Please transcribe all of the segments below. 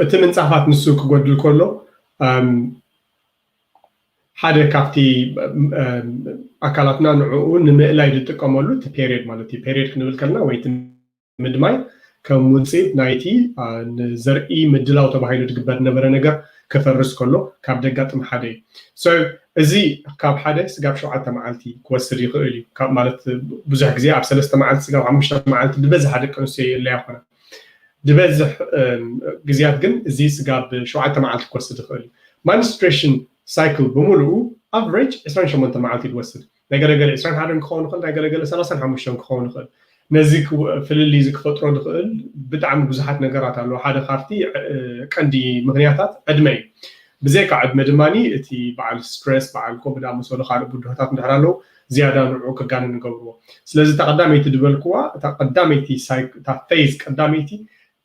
እቲ ምንፃፋት ንሱ ክጎድል ከሎ ሓደ ካብቲ ኣካላትና ንዕኡ ንምእላይ ዝጥቀመሉ እቲ ፔሪድ ማለት እዩ። ፔሪድ ክንብል ከለና ወይ ምድማይ ከም ውፅኢት ናይቲ ንዘርኢ ምድላው ተባሂሉ ዝግበር ዝነበረ ነገር ክፈርስ ከሎ ካብ ደጋጥም ሓደ እዩ። እዚ ካብ ሓደ ስጋብ ሸውዓተ መዓልቲ ክወስድ ይኽእል እዩ። ማለት ብዙሕ ግዜ ኣብ ሰለስተ መዓልቲ ስጋብ ሓሙሽተ መዓልቲ ዝበዝሓ ደቂ ኣንስትዮ የለያ ይኾና። ዝበዝሕ ግዜያት ግን እዚ ስጋብ ሸውዓተ መዓልቲ ክወስድ ይኽእል እዩ። ማንስትሬሽን ሳይክል ብምሉኡ ኣቨሬጅ ዕስራን ሸሞንተ መዓልቲ ይወስድ። ናይ ገለገለ ዕስራን ሓደን ክኸውን ይኽእል፣ ናይ ገለገለ ሰላሳን ሓሙሽተን ክኸውን ይኽእል። ነዚ ፍልልይ እዚ ክፈጥሮ ዝኽእል ብጣዕሚ ብዙሓት ነገራት ኣለዉ። ሓደ ካብቲ ቀንዲ ምኽንያታት ዕድመ እዩ። ብዘይካ ዕድመ ድማ እቲ በዓል ስትረስ፣ በዓል ኮም ዝኣመሰሉ ካልእ ብድሆታት እንድሕር ኣለዉ ዝያዳ ንዕኡ ክጋነን ይገብርዎ። ስለዚ እታ ቀዳመይቲ ዝበልክዋ እታ ቀዳመይቲ ፌዝ ቀዳመይቲ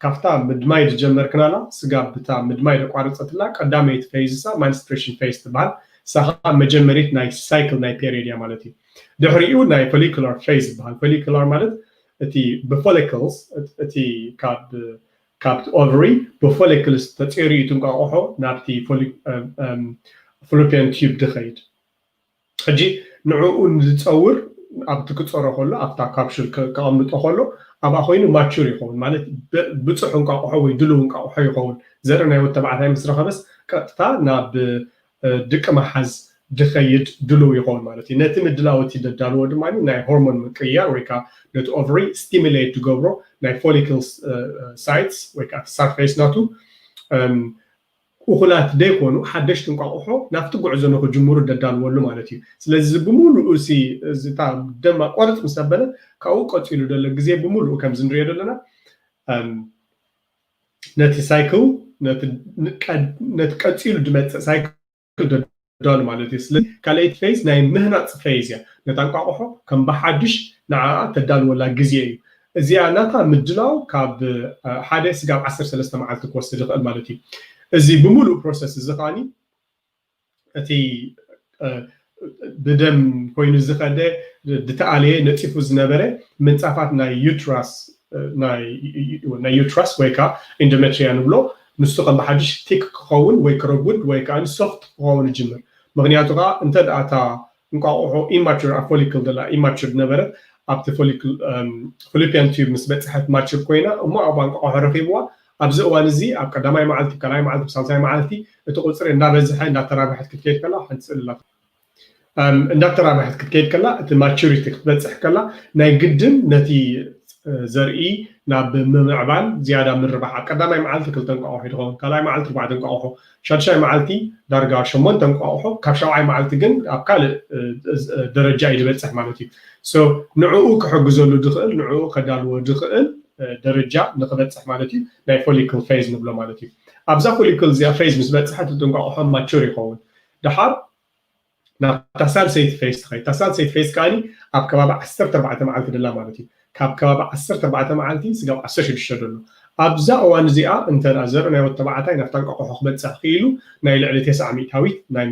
ካብታ ምድማይ ዝጀመርክናላ ስጋብ ብታ ምድማይ ዘቋረፀትላ ቀዳመይቲ ፌዝ እሳ ማንስትሬሽን ፌዝ ትበሃል። እሳ ከዓ መጀመሪት ናይ ሳይክል ናይ ፔሪድ እያ ማለት እዩ። ድሕሪኡ ናይ ፎሊኩላር ፌዝ ይበሃል። ፎሊኩላር ማለት እቲ ብፎሊክልስ እቲ ካብ ካብቲ ኦቨሪ ብፎሊክልስ ተፀይሩ እዩ እቲ እንቋቑሖ ናብቲ ፋሎፒያን ቲዩብ ዝኸይድ። ሕጂ ንዕኡ ንዝፀውር ኣብቲ ክፀሮ ከሎ ኣብታ ካፕሹል ከቐምጦ ከሎ ኣብኣ ኮይኑ ማቹር ይኸውን ማለት ብፁሕ እንቋቑሖ ወይ ድልው እንቋቑሖ ይኸውን። ዘርኢ ናይ ወዲ ተባዕታይ ምስ ረኸበስ ቀጥታ ናብ ድቂ መሓዝ ድኸይድ ድልው ይኸውን ማለት እዩ። ነቲ ምድላው እቲ ደዳልዎ ድማ ናይ ሆርሞን ምቅይያር ወይ ከዓ ነቲ ኦቨሪ ስቲሙሌት ዝገብሮ ናይ ፎሊክልስ ሳይትስ ወይ ከዓ ሰርፌስ ናቱ እኹላት ዘይኮኑ ሓደሽቲ እንቋቑሖ ናብቲ ጉዕዞ ንክጅምሩ ደዳልወሉ ማለት እዩ። ስለዚ ብምሉኡ እታ ደም ኣቋርፅ ምስ ኣበለ ካብኡ ቀፂሉ ዘሎ ግዜ ብምሉኡ ከምዚ ንሪኦ ዘለና ነቲ ሳይክል ነቲ ቀፂሉ ዝመፅእ ሳይክል ደዳሉ ማለት እዩ። ስለዚ ካልኣይቲ ፌዝ ናይ ምህናፅ ፌዝ እያ። ነታ እንቋቑሖ ከም ብሓድሽ ንዓኣ ተዳልወላ ግዜ እዩ። እዚኣ ናታ ምድላው ካብ ሓደ ስጋብ ዓሰርተ ሰለስተ መዓልቲ ክወስድ ይኽእል ማለት እዩ። እዚ ብምሉእ ፕሮሰስ እዚ ከዓኒ እቲ ብደም ኮይኑ ዝኸደ ዝተኣለየ ነፂፉ ዝነበረ ምንፃፋት ናይ ዩትራስ ናይ ዩትራስ ወይ ከዓ ኢንዶሜትሪያ ንብሎ ንሱ ከም ብሓድሽ ቲክ ክኸውን ወይ ክረጉድ ወይ ከዓ ሶፍት ክኸውን ይጅምር። ምክንያቱ ከዓ እንተ ደኣ እታ እንቋቑሖ ኢማቹር ኣብ ፎሊክል ዘላ ኢማቹር ነበረት ኣብቲ ፋሎፒያን ቲዩብ ምስ በፅሐት ማቹር ኮይና እሞ ኣብኣ እንቋቑሖ ረኺብዋ ኣብዚ እዋን እዚ ኣብ ቀዳማይ መዓልቲ ካልኣይ መዓልቲ ሳልሳይ መዓልቲ እቲ ቁፅሪ እንዳበዝሐ እንዳተራብሐት ክትከይድ ከላ ሓንቲ ስእሊ ኣላ እንዳተራብሐት ክትከይድ ከላ እቲ ማቹሪቲ ክትበፅሕ ከላ ናይ ግድን ነቲ ዘርኢ ናብ ምምዕባል ዝያዳ ምርባሕ ኣብ ቀዳማይ መዓልቲ ክልተ እንቋቑሖ ይኸውን ካልኣይ መዓልቲ ኣርባዕተ እንቋቑሖ ሻድሻይ መዓልቲ ዳርጋ ሸሞንተ እንቋቑሖ ካብ ሻብዓይ መዓልቲ ግን ኣብ ካልእ ደረጃ እዩ ዝበፅሕ ማለት እዩ። ንዕኡ ክሕግዘሉ ዝኽእል ንዕኡ ከዳልዎ ዝኽእል ደረጃ ንክበፅሕ ማለት እዩ ናይ ፎሊክል ፌዝ ንብሎ ማለት እዩ። ኣብዛ ፎሊክል እዚኣ ፌዝ ምስ በፅሐት እቲ እንቋቑሖ ማቹር ይኸውን። ደሓር ናብታ ሳልሰይቲ ፌዝ ትኸይድ። እታ ሳልሰይቲ ፌዝ ከዓኒ ኣብ ከባቢ ዓሰርተ ኣርባዕተ መዓልቲ ደላ ማለት እዩ። ካብ ከባቢ ዓሰርተ ኣርባዕተ መዓልቲ ስጋብ ዓሰርተ ሽዱሽተ ደሎ ኣብዛ እዋን እዚኣ እንተ ዘርኢ ናይ ወዲ ተባዕታይ ናብታ እንቋቑሖ ክበፅሕ ክኢሉ ናይ ልዕሊ ተስዓ ሚእታዊት ናይ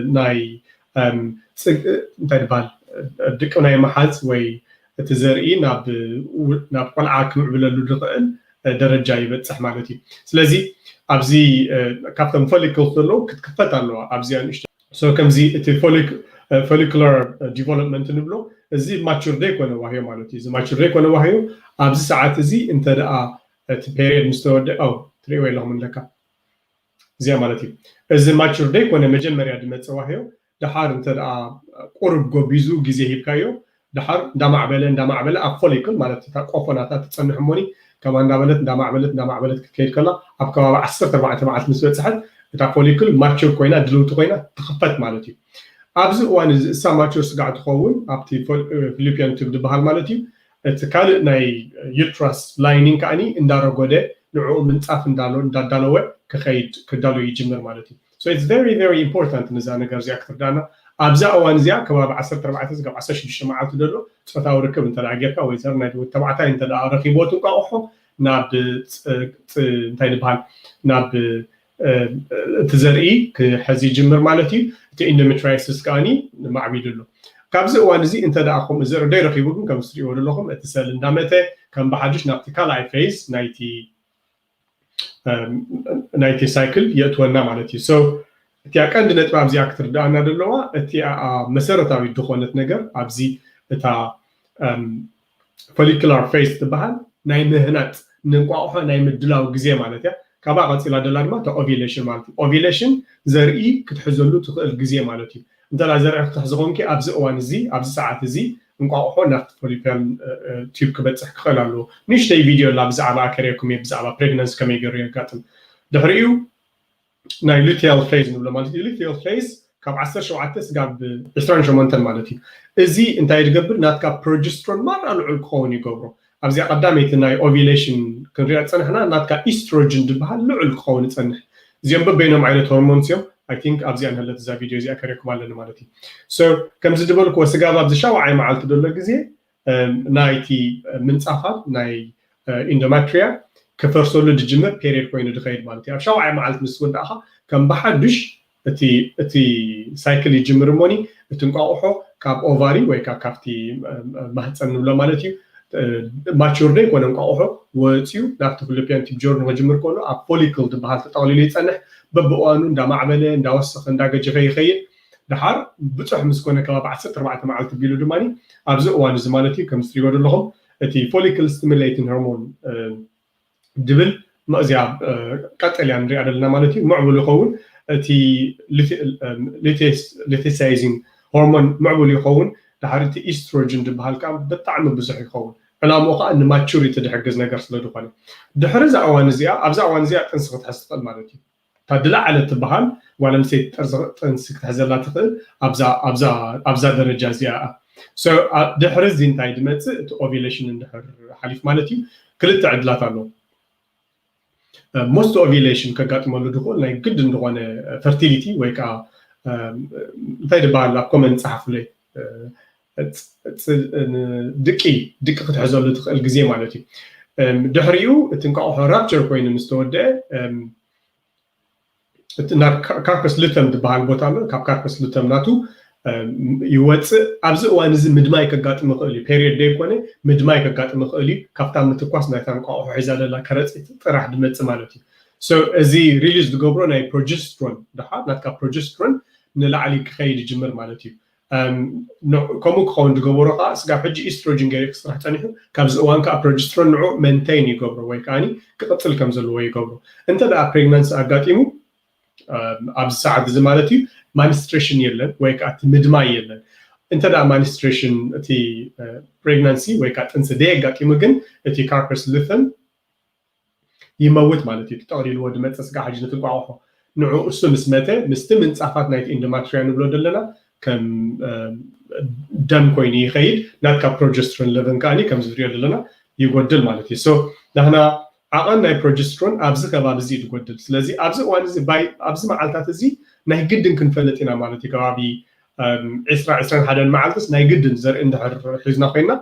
እንታይ ይበሃል ድቂ ናይ መሓዝ ወይ እቲ ዘርኢ ናብ ቆልዓ ክምዕብለሉ ዝኽእል ደረጃ ይበፅሕ ማለት እዩ። ስለዚ ኣብዚ ካብቶም ፎሊክልስ ዘለዉ ክትክፈት ኣለዋ ኣብዚኣ ንእሽቶ ከምዚ እቲ ፎሊኩላር ዲቨሎፕመንት ንብሎ እዚ ማቹር ዘይኮነ ዋህዮ ማለት እዩ። እዚ ማቹር ዘይኮነ ዋህዮ ኣብዚ ሰዓት እዚ እንተ ደኣ እቲ ፔሪየድ ምስ ተወደ ትሪእዎ ኣለኹም ኣለካ እዚኣ ማለት እዩ። እዚ ማቹር ዘይኮነ መጀመርያ ዝመፀ ዋህዮ ደሓር እንተ ደኣ ቁሩብ ጎቢዙ ግዜ ሂብካዮ ደሓር እንዳማዕበለ እንዳማዕበለ ኣብ ፎሊክል ማለት እታ ቆፎ ናታ ትፀንሕ እሞኒ ከማ እንዳበለት እንዳማዕበለት እንዳማዕበለት ክትከይድ ከላ ኣብ ከባቢ ዓሰርተ ኣርባዕተ መዓልቲ ምስ በፅሐት እታ ፎሊክል ማቹር ኮይና ድልውቲ ኮይና ትኽፈት ማለት እዩ። ኣብዚ እዋን እዚ እሳ ማቹር ስጋዕ ትኸውን ኣብቲ ፋሎፒያን ቱብ ዝበሃል ማለት እዩ። እቲ ካልእ ናይ ዩትራስ ላይኒንግ ከዓኒ እንዳረጎደ ንዕኡ ምንፃፍ እንዳለወ ክኸይድ ክዳሎ ይጅምር ማለት እዩ። So it's very very important ነዛ ነገር እዚኣ ክትርዳና ኣብዛ እዋን እዚኣ ከባቢ ዓሰርተ ኣርባዕተ ስጋብ ዓሰርተ ሽዱሽተ መዓልቲ ዘሎ ፆታዊ ርክብ እንተ ጌርካ ወይ ዘር ናይ ተባዕታይ እንተ ረኪብዎ ትንቋቑሖ ናብ እንታይ ዝበሃል ናብ እቲ ዘርኢ ክሕዝ ይጅምር ማለት እዩ። እቲ ኢንዶሜትራይስስ ከዓኒ ማዕቢሉ ኣሎ። ካብዚ እዋን እዚ እንተ ደኣ ከምኡ ዘርኢ ዘይረኪቡ ግን ከም ትሪእዎ ዘለኹም እቲ ሰል እንዳመተ ከም ብሓድሽ ናብቲ ካልኣይ ፌዝ ናይቲ ናይቲ ሳይክል የእትወና ማለት እዩ። So እቲኣ ቀንዲ ነጥቢ ኣብዚኣ ክትርዳእና ዘለዋ፣ እቲኣ መሰረታዊ ዝኾነት ነገር ኣብዚ እታ follicular phase ትበሃል ናይ ምህናፅ፣ ንእንቋቑሖ ናይ ምድላው ግዜ ማለት እያ። ካብኣ ቀፂላ ደላ ድማ እታ ovulation ማለት እዩ። Ovulation ዘርኢ ክትሕዘሉ ትኽእል ግዜ ማለት እዩ። እንተ ዘርኢ ክትሕዚ ኮንኪ ኣብዚ እዋን እዚ፣ ኣብዚ ሰዓት እዚ እንቋቑሖ ናብቲ fallopian tube ክበፅሕ ክኽእል ኣለዎ። ንእሽተይ ቪድዮ ኣላ ብዛዕባ ከርእየኩም እየ፣ ብዛዕባ pregnancy ከመይ ገይሩ የጋጥም። ድሕሪኡ ናይ luteal phase ንብሎ ማለት እዩ። Luteal phase ካብ ዓሰርተ ሸውዓተ ስጋብ ዕስራን ሸሞንተን ማለት እዩ። እዚ እንታይ ዝገብር? ናትካ progesterone ማራ ልዑል ክኸውን ይገብሮ። ኣብዚኣ ቀዳመይቲ ናይ ovulation ክንሪኣ ዝፀናሕና ናትካ estrogen ዝበሃል ልዑል ክኸውን ይፀንሕ። እዚኦም በበይኖም ዓይነት hormones እዮም። I think ኣብዚኣ ንህለት እዛ ቪድዮ እዚኣ ከርእየኩም ኣለኒ ማለት እዩ። So ከምዚ ዝበልክዎ ስጋብ ኣብዚ ሻውዓይ መዓልቲ ዘሎ ግዜ ናይቲ ምንፃፋት ናይ endometria ክፈርሰሉ ዝጅምር period ኮይኑ ዝኸይድ ማለት እዩ። ኣብ ሻውዓይ መዓልቲ ምስ ወዳእኻ ከም ብሓዱሽ እቲ ሳይክል ይጅምር እሞኒ እቲ እንቋቑሖ ካብ ኦቫሪ ወይ ካብቲ ማህፀን ንብሎ ማለት እዩ፣ mature ዘይኮነ እንቋቑሖ ወፂኡ ናብቲ fallopian tube journey ክጅምር ከሎ ኣብ follicle ዝበሃል ተጠቕሊሉ ይፀንሕ። በብእዋኑ እንዳማዕበለ እንዳወሰኸ እንዳገጀፈ ይኸይድ። ድሓር ብፁሕ ምስ ኮነ ከባቢ ዓሰርተ ኣርባዕተ መዓልቲ ቢሉ ድማ ኣብዚ እዋን እዚ ማለት እዩ ከም ዝትሪእዎ ዘለኹም እቲ follicle stimulating hormone ድብል እዚኣ ቀጠልያ ንሪኣ ዘለና ማለት እዩ ምዕቡል ይኸውን። እቲ luteinizing hormone ምዕቡል ይኸውን። ድሓር እቲ estrogen ዝበሃል ከዓ ብጣዕሚ ብዙሕ ይኸውን። ዕላምኡ ከዓ ን maturity ዝሕግዝ ነገር ስለ ዝኾነ ድሕሪ እዛ እዋን እዚኣ ኣብዛ እዋን እዚኣ ጥንሲ ክትሕዝ ትኽእል ማለት እዩ። እታ ድላዓለ ትበሃል ጓል ኣንስተይቲ ጥንሲ ክትሕዘላ ትኽእል ኣብዛ ደረጃ እዚኣ። ድሕሪ እዚ እንታይ ድመፅእ? እቲ ovulation እንድሕር ሓሊፍ ማለት እዩ ክልተ ዕድላት ኣለዉ። Most ovulation ከጋጥመሉ ድኽእል ናይ ግድን ዝኾነ fertility ወይ ከዓ እንታይ ድበሃል ኣብ comment ፀሓፉለይ ድቂ ድቂ ክትሕዘሉ ትኽእል ግዜ ማለት እዩ። ድሕሪኡ እቲ እንቋቑሖ rupture ኮይኑ ምስ ተወደአ ናብ corpus luteum ዝበሃል ቦታ ኣሎ። ካብ corpus luteum ናቱ ይወፅእ። ኣብዚ እዋን እዚ ምድማይ ከጋጥም ይኽእል እዩ። Period ዘይኮነ ምድማይ ከጋጥም ይኽእል እዩ። ካብታ ምትኳስ ናይታ እንቋቑሖ ሒዛ ዘላ ከረፂት ጥራሕ ድመፅእ ማለት እዩ። So እዚ release ዝገብሮ ናይ progesterone ድሓር ናትካ progesterone ንላዕሊ ክኸይድ ይጅምር ማለት እዩ። ከምኡ ክኸውን ዝገበሮ ከዓ ስጋብ ሕጂ estrogen ገይሩ ክስራሕ ፀኒሑ ካብዚ እዋን ከዓ progesterone ንዑ maintain ይገብሮ ወይ ከዓ ክቕፅል ከም ዘለዎ ይገብሮ። እንተ ደኣ pregnancy ኣጋጢሙ ኣብዚ ሰዓት እዚ ማለት እዩ ማንስትሬሽን የለን ወይ ከዓ እቲ ምድማይ የለን። እንተ ደኣ ማንስትሬሽን እቲ pregnancy ወይ ከዓ ጥንሲ ደየጋጢሙ ግን እቲ corpus luteum ይመውት ማለት እዩ። ተጠቕሊልዎ ድመፅእ ስጋ ሕጂ ንትንቋቑሖ ንዑ እሱ ምስ መተ ምስቲ ምንፃፋት ናይቲ endometria ንብሎ ዘለና ከም ደም ኮይኑ ይኸይድ። ናትካ progesterone level ከዓ ከምዚ ንሪኦ ዘለና ይጎድል ማለት እዩ። So ናህና ዓቐን ናይ progesterone ኣብዚ ከባቢ እዚ እዩ ዝጎድል። ስለዚ ኣብዚ እዋን እዚ ኣብዚ መዓልታት እዚ ናይ ግድን ክንፈልጥ ኢና ማለት እዩ። ከባቢ ዕስራ ዕስራን ሓደን መዓልትስ ናይ ግድን ዘርኢ እንድሕር ሒዝና ኮይና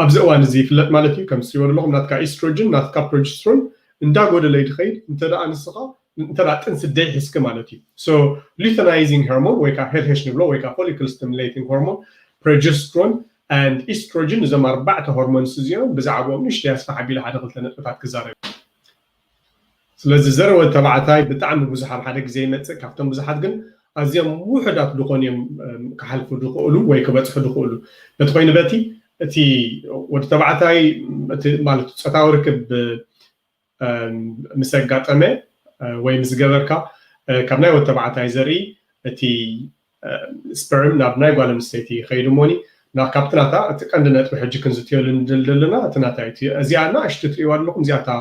ኣብዚ እዋን እዚ ይፍለጥ ማለት እዩ። ከም ዝሪእዎ ዘለኹም ናትካ estrogen ናትካ progesterone እንዳጎደለ ይድኸይድ እንተ ደኣ ንስኻ እንተ ደኣ ጥንሲ ደይሒዝኪ ማለት እዩ። So luteinizing hormone ወይ ከዓ H L H ንብሎ ወይ ከዓ follicle stimulating hormone progesterone and estrogen እዞም ኣርባዕተ hormones እዚኦም ብዛዕባኦም ንእሽተይ ኣስፍሕ ኣቢለ ሓደ ክልተ ነጥብታት ክዛረብ። ስለዚ ዘረወ ተባዕታይ ብጣዕሚ ብዙሕ ኣብ ሓደ ግዜ ይመፅእ። ካብቶም ብዙሓት ግን ኣዝዮም ውሑዳት ዝኾኑ እዮም ክሓልፉ ዝኽእሉ ወይ ክበፅሑ ዝኽእሉ። በቲ ኮይኑ በቲ እቲ ወዲ ተባዕታይ ማለት ፆታዊ ርክብ ምስ ኣጋጠመ ወይ ምስ ገበርካ ካብ ናይ ወዲ ተባዕታይ ዘርኢ እቲ sperm ናብ ናይ ጓል ኣንስተይቲ ይኸይድ እሞኒ ካብቲ ናታ እቲ ቀንዲ ነጥቢ ሕጂ ክንዝትየሉ ንደሊ ዘለና እቲ ናታ እዩ። እዚኣ ንእሽቱ ትሪእዋ ኣለኹም እዚኣ እታ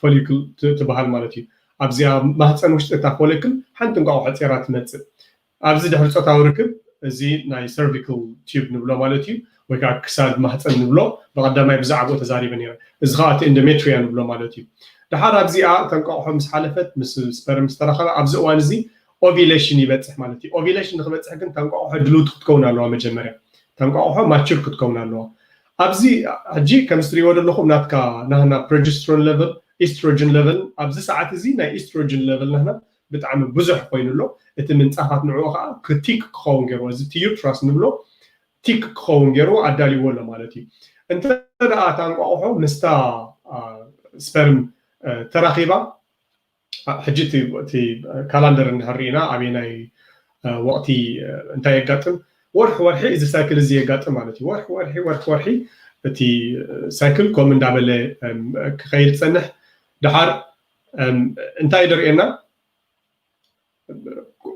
follicle ትበሃል ማለት እዩ። ኣብዚኣ ማህፀን ውሽጢ እታ follicle ሓንቲ እንቋቑሖ ፂራ ትመፅእ። ኣብዚ ድሕሪ ፆታዊ ርክብ እዚ ናይ cervical tube ንብሎ ማለት እዩ ወይ ከዓ ክሳድ ማህፀን ንብሎ ብቀዳማይ ብዛዕባኡ ተዛሪበ ነይረ። እዚ ከዓ እቲ endometria ንብሎ ማለት እዩ። ድሓር ኣብዚኣ እታ እንቋቑሖ ምስ ሓለፈት ምስ sperm ምስ ተራኸበ ኣብዚ እዋን እዚ ovulation ይበፅሕ ማለት እዩ። Ovulation ንክበፅሕ ግን እታ እንቋቑሖ ድልውቲ ክትከውን ኣለዋ። መጀመርያ እታ እንቋቑሖ mature ክትከውን ኣለዋ። ኣብዚ ሕጂ ከም ዝትሪእዎ ዘለኹም ናትካ ናህና progesterone level estrogen level ኣብዚ ሰዓት እዚ ናይ estrogen level ናህና ብጣዕሚ ብዙሕ ኮይኑ ኣሎ። እቲ ምንፃፋት ንዕኡ ከዓ ክቲክ ክኸውን ገይርዎ እዚ እቲ uterus ንብሎ ቲክ ክኸውን ገይርዎ ኣዳልይዎ ኣሎ ማለት እዩ። እንተ ደኣ እታ እንቋቑሖ ምስታ sperm ተራኺባ ሕጂ እቲ ካላንደር እንድሕር ርኢና ኣበየናይ ወቕቲ እንታይ የጋጥም፣ ወርሒ ወርሒ እዚ ሳይክል እዚ የጋጥም ማለት እዩ። ወርሒ ወርሒ ወርሒ ወርሒ እቲ ሳይክል ከም እንዳበለ ክኸይድ ዝፀንሕ። ድሓር እንታይ ደርእየና?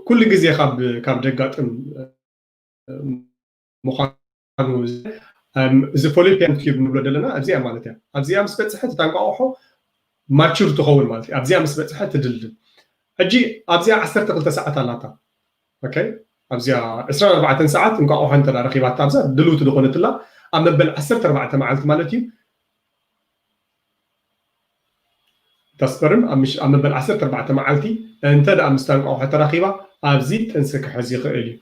ኩሉ ግዜ ካብ ዘጋጥም ምዃኑ፣ እዚ ፎሎፒያን ቲዩብ ንብሎ ዘለና ኣብዚኣ ማለት እያ። ኣብዚኣ ምስ በፅሐት እታ እንቋቑሖ ማቹር ትኸውን ማለት እዩ። ኣብዚኣ ምስ በፅሐት ትድልድል። ሕጂ ኣብዚኣ ዓሰርተ ክልተ ሰዓት ኣላታ። ኦኬ፣ ኣብዚኣ ዕስራን ኣርባዕተን ሰዓት እንቋቑሖ እንተ ረኺባታ ኣብዛ ድልውቲ ዝኾነትላ ኣብ መበል ዓሰርተ ኣርባዕተ መዓልቲ ማለት እዩ። እታ ስፐርም ኣብ መበል ዓሰርተ ኣርባዕተ መዓልቲ እንተ ደኣ ምስታ እንቋቑሖ ተራኺባ ኣብዚ ጥንሲ ክሕዝ ይኽእል እዩ።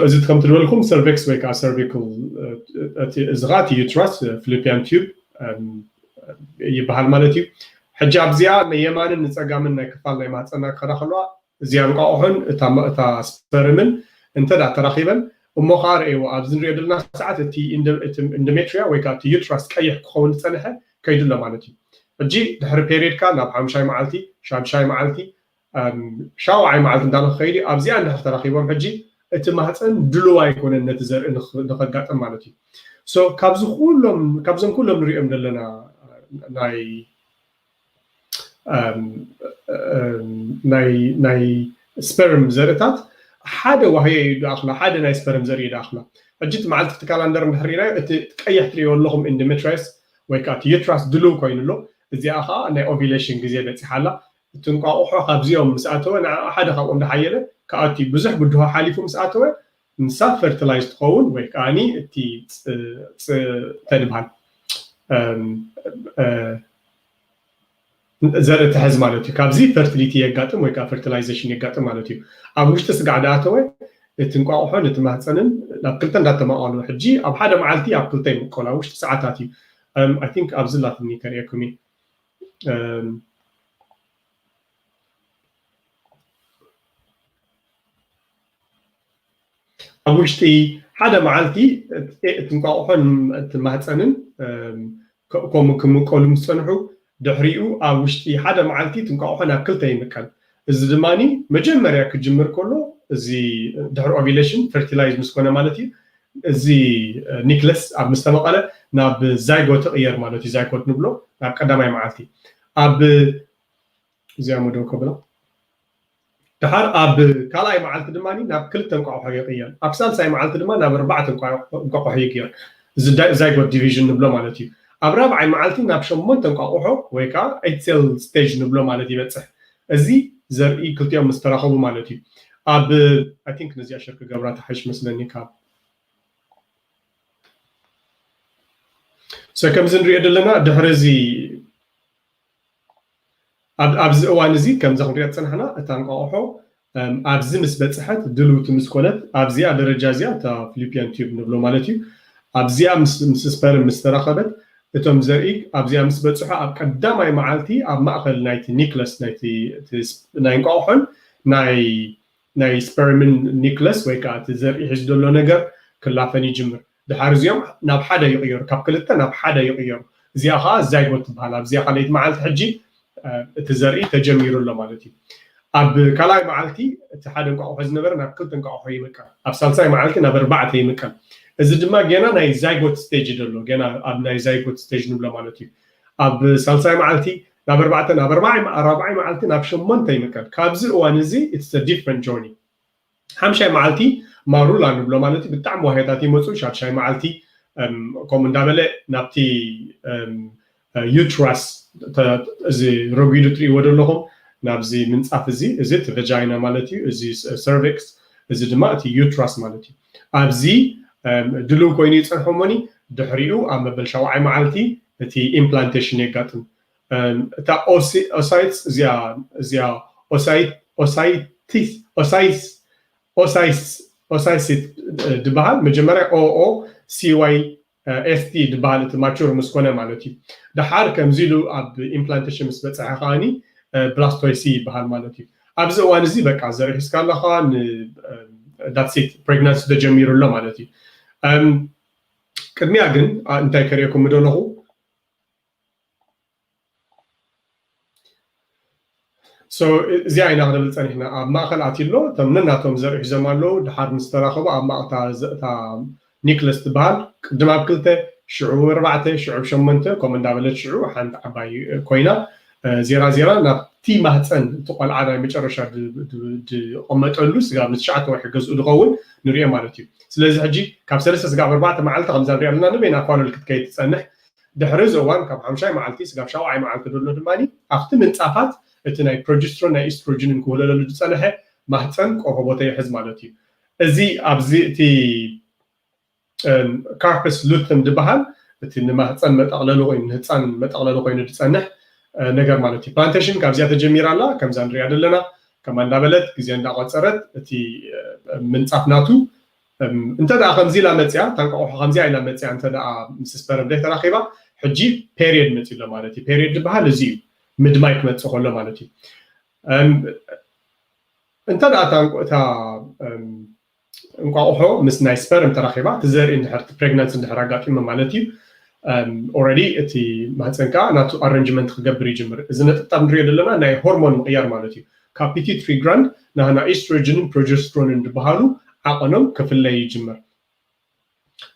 እዚ ከምቲ ዝበልኩም ሰርቬክስ ወይ ከዓ ሰርቪክል፣ እዚ ከዓ እቲ ዩትራስ፣ ፍሊፒያን ቲዩብ ይበሃል ማለት እዩ። ሕጂ ኣብዚኣ ናይ የማንን ንፀጋምን ናይ ክፋል ናይ ማህፀና ክኸዳ ከለዋ እዚኣ እንቋቑሖን እታ ስፐርምን እንተ ደኣ ተራኺበን እሞ ከዓ ረእይዎ ኣብዚ ንሪኦ ዘለና ሰዓት እቲ ኢንዶሜትሪያ ወይ ከዓ እቲ ዩትራስ ቀይሕ ክኸውን ዝፀንሐ ከይዱ ኣሎ ማለት እዩ። ሕጂ ድሕሪ ፔሪድካ ናብ ሓምሻይ መዓልቲ፣ ሻድሻይ መዓልቲ፣ ሻውዓይ መዓልቲ እንዳበለ ክኸይድ ኣብዚኣ እንድሕር ተራኺቦም ሕጂ እቲ ማህፀን ድሉው ኣይኮነን ነቲ ዘርኢ ንኸጋጥም ማለት እዩ። ሶ ካብዚ ኩሎም ካብዞም ኩሎም ንሪኦም ዘለና ናይ ናይ ስፐርም ዘርእታት ሓደ ዋህዮ እዩ ደኣኽላ፣ ሓደ ናይ ስፐርም ዘርኢ ደኣኽላ። ሕጂ እቲ መዓልቲ እቲ ካላንደር እንድሕር ርኢናዮ እቲ ቀይሕ ትሪእዎ ኣለኹም ኢንዶሜትሪያስ ወይ ከዓ እቲ ዩትራስ ድሉው ኮይኑ ኣሎ። እዚኣ ከዓ ናይ ኦቪሌሽን ግዜ በፂሓ ኣላ። እቲ እንቋቑሖ ካብዚኦም ምስ ኣተወ ንዓ ሓደ ካብኦም እንዳሓየለ ክኣቱ ብዙሕ ብድሆ ሓሊፉ ምስ ኣተወ ንሳ ፈርቲላይዝ ትኸውን ወይ ከዓ እቲ እንታይ ድበሃል ዘርኢ ትሕዝ ማለት እዩ። ካብዚ ፈርቲሊቲ የጋጥም ወይ ከዓ ፈርቲላይዜሽን የጋጥም ማለት እዩ። ኣብ ውሽጢ ስጋዕ ዳኣተወ እቲ እንቋቑሖን እቲ ማህፀንን ናብ ክልተ እንዳተማቐሉ ሕጂ ኣብ ሓደ መዓልቲ ኣብ ክልተ ይምቀሉ ኣብ ውሽጢ ሰዓታት እዩ። ኣይ ቲንክ ኣብዚ ላትኒ ከርእየኩም እዩ። ኣብ ውሽጢ ሓደ መዓልቲ እቲ እንቋቑሖን እቲ ማህፀንን ከምኡ ክምቀሉ ምስ ፀንሑ ድሕሪኡ ኣብ ውሽጢ ሓደ መዓልቲ እቲ እንቋቑሖ ናብ ክልተ ይምቀል። እዚ ድማ መጀመርያ ክጅምር ከሎ እዚ ድሕሪ ኦቪሌሽን ፈርቲላይዝ ምስ ኮነ ማለት እዩ። እዚ ኒክለስ ኣብ ምስ ተመቐለ ናብ ዛይጎት ይቕየር ማለት እዩ። ዛይጎት ንብሎ ናብ ቀዳማይ መዓልቲ ኣብ እዚኣ መደው ከብላ ድሓር ኣብ ካልኣይ መዓልቲ ድማ ናብ ክልተ እንቋቑሖ ይቕየር። ኣብ ሳልሳይ መዓልቲ ድማ ናብ ኣርባዕተ እንቋቑሖ ይቕየር። እዚ ዛይጎት ዲቪዥን ንብሎ ማለት እዩ። ኣብ ራብዓይ መዓልቲ ናብ ሸሞንተ እንቋቑሖ ወይ ከዓ ኤት ሴል ስቴጅ ንብሎ ማለት ይበፅሕ። እዚ ዘርኢ ክልቲኦም ምስ ተራኸቡ ማለት እዩ። ኣብ ኣይ ቲንክ ነዚኣ ሸር ክገብራ ተሓይሽ መስለኒ ካብ ሶ ከምዚ ንሪኦ ዘለና ድሕሪ እዚ ኣብዚ እዋን እዚ ከምዚ ክንሪኦ ዝፀናሕና እታ እንቋቑሖ ኣብዚ ምስ በፅሐት ድልውቲ ምስ ኮነት ኣብዚኣ ደረጃ እዚኣ እታ ፍሊፒያን ቲዩብ ንብሎ ማለት እዩ። ኣብዚኣ ምስ ስፐርም ምስ ተራኸበት እቶም ዘርኢ ኣብዚኣ ምስ በፅሑ ኣብ ቀዳማይ መዓልቲ ኣብ ማእኸል ናይቲ ኒክለስ ናይ እንቋቑሖን ናይ ናይ ስፐርምን ኒክለስ ወይ ከዓ እቲ ዘርኢ ሒዙ ዘሎ ነገር ክላፈን ይጅምር። ድሓር እዚኦም ናብ ሓደ ይቕየሩ፣ ካብ ክልተ ናብ ሓደ ይቕየሩ። እዚኣ ከዓ ዛይጎት ትበሃል። ኣብዚኣ ካልኣይቲ መዓልቲ ሕጂ እቲ ዘርኢ ተጀሚሩ ኣሎ ማለት እዩ። ኣብ ካልኣይ መዓልቲ እቲ ሓደ እንቋቑሖ ዝነበረ ናብ ክልተ እንቋቑሖ ይምቀል። ኣብ ሳልሳይ መዓልቲ ናብ ኣርባዕተ ይምቀል። እዚ ድማ ገና ናይ ዛይጎት ስቴጅ ዘሎ ገና ኣብ ናይ ዛይጎት ስቴጅ ንብሎ ማለት እዩ። ኣብ ሳልሳይ መዓልቲ ናብ ኣርባዕተ ናብ ኣርባዕይ መዓልቲ ናብ ሸሞንተ ይምቀል። ካብዚ እዋን እዚ it's different journey። ሓምሻይ መዓልቲ ማሩላ ንብሎ ማለት እዩ። ብጣዕሚ ዋህዮታት ይመፁ። ሻድሻይ መዓልቲ ከምኡ እንዳበለ ናብቲ ዩትራስ እዚ ረጒዱ ትሪእዎ ዘለኹም ናብዚ ምንፃፍ እዚ እዚ እቲ ቨጃይና ማለት እዩ። እዚ ሰርቪክስ እዚ ድማ እቲ ዩትራስ ማለት እዩ። ኣብዚ ድልው ኮይኑ ይፀንሖ እሞኒ ድሕሪኡ ኣብ መበል ሻውዓይ መዓልቲ እቲ ኢምፕላንቴሽን የጋጥም። እታ ኦሳይትስ እዚኣ እዚኣ ኦሳይሲት ድበሃል መጀመርያ ኦኦ ሲዋይ ኤስቲ ድበሃል እቲ ማቹር ምስ ኮነ ማለት እዩ። ድሓር ከምዚ ኢሉ ኣብ ኢምፕላንቴሽን ምስ በፅሐ ከዓኒ ብላስቶይሲ ይበሃል ማለት እዩ። ኣብዚ እዋን እዚ በቃ ዘርኢ ሒዝካ ኣለኻ። ዳትሲት ፕሬግናንሲ ተጀሚሩ ኣሎ ማለት እዩ። ቅድሚያ ግን እንታይ ከርእየኩም ምደለኹ እዚኣ ኢና ክነብል ፀኒሕና። ኣብ ማእኸል ኣትዩ ኣሎ፣ እቶም ነናቶም ዘርኢ ሒዞም ኣለዉ። ድሓር ምስ ተራኸቡ ኣብ ማእታ ዘእታ ኒክለስ ትበሃል ቅድም ኣብ ክልተ ሽዑ ኣርባዕተ ሽዑ ሸሞንተ ከምኡ እንዳበለት ሽዑ ሓንቲ ዓባይ ኮይና ዜራ ዜራ ናብቲ ማህፀን እቲ ቆልዓ ናይ መጨረሻ ዝቐመጠሉ ስጋብ ንትሽዓተ ወርሒ ገዝኡ ዝኸውን ንሪኦ ማለት እዩ። ስለዚ ሕጂ ካብ ሰለስተ ስጋብ ኣርባዕተ መዓልቲ ከምዛ ንሪኣ ኣለና ንበይና ኳለል ክትከይድ ትፀንሕ። ድሕሪ እዚ እዋን ካብ ሓምሻይ መዓልቲ ስጋብ ሻውዓይ መዓልቲ ዘሎ ድማ ኣብቲ ምንፃፋት እቲ ናይ ፕሮጀስትሮን ናይ ኢስትሮጅንን ክውህለለሉ ዝፀንሐ ማህፀን ቆፎ ቦታ ይሕዝ ማለት እዩ። እዚ ኣብዚ እቲ ካርፐስ ሉተም ዝበሃል እቲ ንማህፀን መጠቕለሊ ኮይኑ ንህፃን መጠቕለሊ ኮይኑ ዝፀንሕ ነገር ማለት እዩ። ፕላንቴሽን ካብዚኣ ተጀሚራ ኣላ ከምዛ ንሪኣ ዘለና ከማ እንዳበለት ግዜ እንዳቆፀረት እቲ ምንፃፍ ናቱ እንተ ደኣ ከምዚ ኢላ መፅያ ታንቋቑሖ ከምዚኣ ኢላ መፅያ እንተ ደኣ ምስ ስፐርም ዘይተራኺባ ሕጂ ፔሪየድ መፂ ኣሎ ማለት እዩ። ፔሪየድ ዝበሃል እዚ እዩ። ምድማይ ክመፅእ ከሎ ማለት እዩ። እንተ ደኣ እታ እንቋቑሖ ምስ ናይ ስፐርም ተራኺባ እቲ ዘርኢ እንድሕር ፕሬግናንስ እንድሕር ኣጋጢሙ ማለት እዩ። ኦረዲ እቲ ማህፀን ከዓ ናቱ ኣረንጅመንት ክገብር ይጅምር። እዚ ነጥብጣብ ንሪኦ ዘለና ናይ ሆርሞን ምቕያር ማለት እዩ። ካብ ፒቲትሪ ግራንድ ናህና ኢስትሮጅንን ፕሮጀስትሮንን ዝበሃሉ ዓቐኖም ክፍለይ ይጅምር።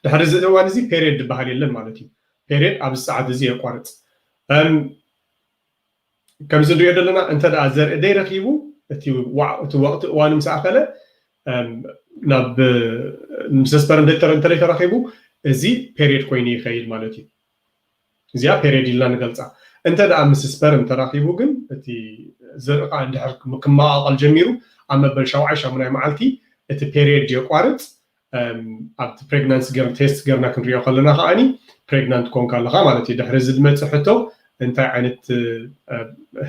ድሕሪ እዚ እዋን እዚ ፔሪየድ ዝበሃል የለን ማለት እዩ። ፔሪየድ ኣብዚ ሰዓት እዚ የቋርፅ። ከምዚ ንሪኦ ዘለና እንተ ደኣ ዘርኢ ደይረኺቡ እቲ ወቕቲ እዋኑ ምስ ኣኸለ ናብ ምስ ስፐርም እንተለይ ተራኺቡ እዚ ፔሪየድ ኮይኑ ይኸይድ ማለት እዩ። እዚኣ ፔሪየድ ኢልና ንገልፃ። እንተ ደኣ ምስ ስፐርም ተራኺቡ ግን እቲ ዘርኢ ከዓ እንድሕር ክመቓቐል ጀሚሩ ኣብ መበል ሻውዓይ ሻሙናይ መዓልቲ እቲ ፔሪየድ የቋርፅ። ኣብቲ ፕሬግናንሲ ቴስት ገርና ክንሪኦ ከለና ከዓኒ ፕሬግናንት ኮንካ ኣለካ ማለት እዩ። ድሕሪ እዚ ዝመፅእ ሕቶ እንታይ ዓይነት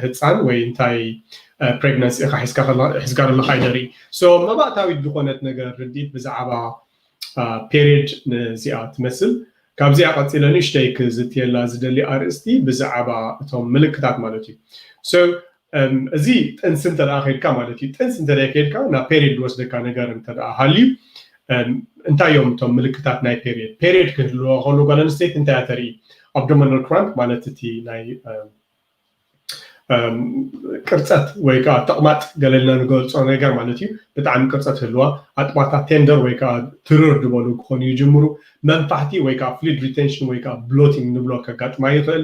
ህፃን ወይ እንታይ ፕሬግናንሲ ኢካ ሒዝካ ዘለካ ይደርኢ። ሶ መባእታዊት ዝኾነት ነገር ርድኢት ብዛዕባ ፔሪድ ነዚኣ ትመስል። ካብዚኣ ቀፂለ ንእሽተይ ክዝትየላ ዝደሊ ኣርእስቲ ብዛዕባ እቶም ምልክታት ማለት እዩ። እዚ ጥንሲ እንተ ደኣ ከይድካ ማለት እዩ። ጥንሲ እንተ ደኣ ከይድካ ናብ ፔሪድ ዝወስደካ ነገር እንተ ደኣ ሃልዩ እንታይ እዮም እቶም ምልክታት ናይ ፔሪድ? ፔሪድ ክህልዎ ከሎ ጓል ኣንስተይቲ እንታይ እያ ተርኢ? ኣብዶሚናል ክራምፕ ማለት እቲ ናይ ቅርፀት ወይ ከዓ ተቕማጥ ገለልና ንገልፆ ነገር ማለት እዩ። ብጣዕሚ ቅርፀት ህልዋ ኣጥባታ ቴንደር ወይ ከዓ ትርር ዝበሉ ክኾኑ ይጅምሩ። መንፋሕቲ ወይ ከዓ ፍሉድ ሪቴንሽን ወይ ከዓ ብሎቲንግ ንብሎ ከጋጥማ ይኽእል።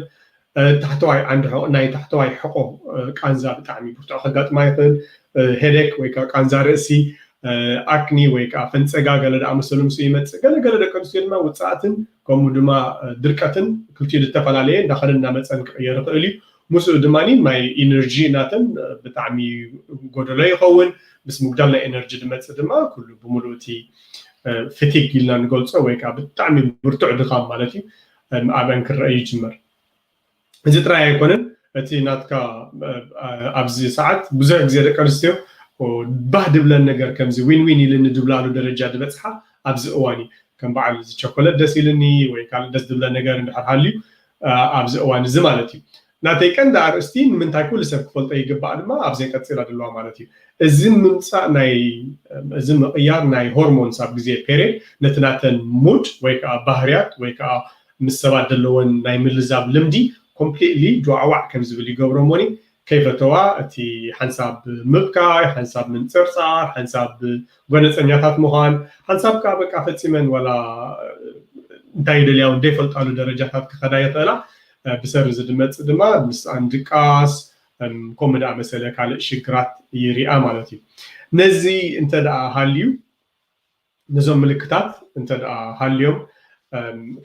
ታሕተዋይ ዓንዲ ሕቆ ናይ ታሕተዋይ ሕቆ ቃንዛ ብጣዕሚ ብርቱዕ ከጋጥማ ይኽእል። ሄዴክ ወይ ከዓ ቃንዛ ርእሲ፣ ኣክኒ ወይ ከዓ ፈንፀጋ ገለ ዝኣመሰሉ ምስኡ ይመፅእ። ገለ ገለ ደቂ ኣንስትዮ ድማ ውፅኣትን ከምኡ ድማ ድርቀትን ክልቲኡ ዝተፈላለየ እንዳኸደ እንዳመፀን ክቕየር ይኽእል እዩ። ምስኡ ድማ ናይ ኢነርጂ ናተን ብጣዕሚ ጎደሎ ይኸውን። ምስ ምጉዳል ናይ ኤነርጂ ዝመፅእ ድማ ኩሉ ብምሉእ እቲ ፊቲግ ኢልና ንገልፆ ወይ ከዓ ብጣዕሚ ብርቱዕ ድኻም ማለት እዩ ኣብአን ክረአ ይጅመር። እዚ ጥራይ ኣይኮነን። እቲ ናትካ ኣብዚ ሰዓት ብዙሕ ግዜ ደቂ ኣንስትዮ ባህ ድብለን ነገር ከምዚ ዊን ዊን ኢልኒ ድብላሉ ደረጃ ዝበፅሓ ኣብዚ እዋን እዩ። ከም በዓል እዚ ቸኮለት ደስ ኢልኒ ወይ ካልእ ደስ ድብለን ነገር እንድሕር ሃልዩ ኣብዚ እዋን እዚ ማለት እዩ። ናተይ ቀንዲ ኣርእስቲ ንምንታይ ኩሉ ሰብ ክፈልጦ ይግባእ ድማ ኣብዘይ ቀፂላ ዘለዋ ማለት እዩ። እዚ ምምፃእ ናይ እዚ ምቕያር ናይ ሆርሞንስ ኣብ ግዜ ፔሬድ ነቲ ናተን ሙድ ወይ ከዓ ባህርያት ወይ ከዓ ምስ ሰባት ዘለወን ናይ ምልዛብ ልምዲ ኮምፕሊትሊ ጀዋዕዋዕ ከም ዝብል ይገብሮ እሞኒ ከይፈተዋ እቲ ሓንሳብ ምብካይ፣ ሓንሳብ ምንፅርፃር፣ ሓንሳብ ጎነፀኛታት ምዃን፣ ሓንሳብ ከዓ በቃ ፈፂመን ዋላ እንታይ ይደልያ እውን ዘይፈልጣሉ ደረጃታት ክኸዳ ይኽእላ። ብሰሪ እዚ ድመፅእ ድማ ምስኣን ድቃስ ከምኡ ዝኣመሰለ ካልእ ሽግራት ይሪኣ ማለት እዩ። ነዚ እንተ ደኣ ሃልዩ ነዞም ምልክታት እንተ ደኣ ሃልዮም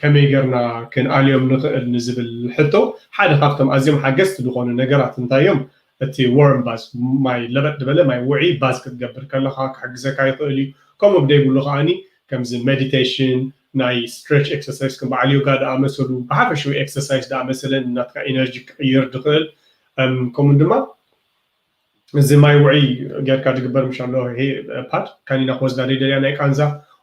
ከመይ ገርና ክንኣልዮም ንኽእል ንዝብል ሕቶ ሓደ ካብቶም ኣዝዮም ሓገዝቲ ዝኾኑ ነገራት እንታይ እዮም? እቲ ዎርም ባዝ ማይ ለበጥ ዝበለ ማይ ውዒ ባዝ ክትገብር ከለኻ ክሕግዘካ ይኽእል እዩ። ከምኡ ብደይብሉ ከዓኒ ከምዚ ሜዲቴሽን ናይ ስትሬች ኤክሰርሳይስ ከም በዓል ዮጋ ዝኣመሰሉ ብሓፈሽዊ ኤክሰርሳይስ ዝኣመሰለ ናትካ ኢነርጂ ክቕይር ዝኽእል ከምኡ ድማ እዚ ማይ ውዒ ጌርካ ዝግበር ምሽ ኣሎ ፓድ ካኒና ክወስዳ ደይደልያ ናይ ቃንዛ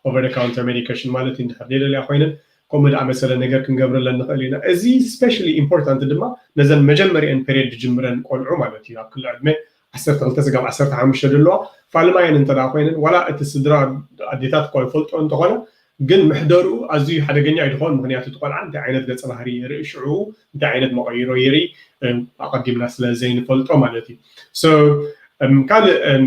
ኦቨር ካውንተር ሜዲኬሽን ማለት እዩ። እንድሕር ደይደልያ ኮይነን ከምኡ ዝኣመሰለ ነገር ክንገብረለን ንኽእል ኢና። እዚ ስፔሻሊ ኢምፖርታንት ድማ ነዘን መጀመሪአን ፔሪድ ዝጅምረን ቆልዑ ማለት እዩ ኣብ ክሊ ዕድመ ዓሰርተ ክልተ ስጋብ ዓሰርተ ሓሙሽተ ዘለዋ ፋልማየን እንተ ኮይነን ዋላ እቲ ስድራ ኣዴታት እኳ ይፈልጦ እንተኾነ ግን ምሕደርኡ ኣዝዩ ሓደገኛ እዩ ዝኸውን። ምክንያቱ እቲ ቆልዓ እንታይ ዓይነት ገፀ ባህሪ የርኢ፣ ሽዑ እንታይ ዓይነት መቐይሮ የርኢ፣ እም፣ ኣቐዲምና ስለ ዘይንፈልጦ ማለት እዩ። So፣ እም፣ ካልእ፣ እም፣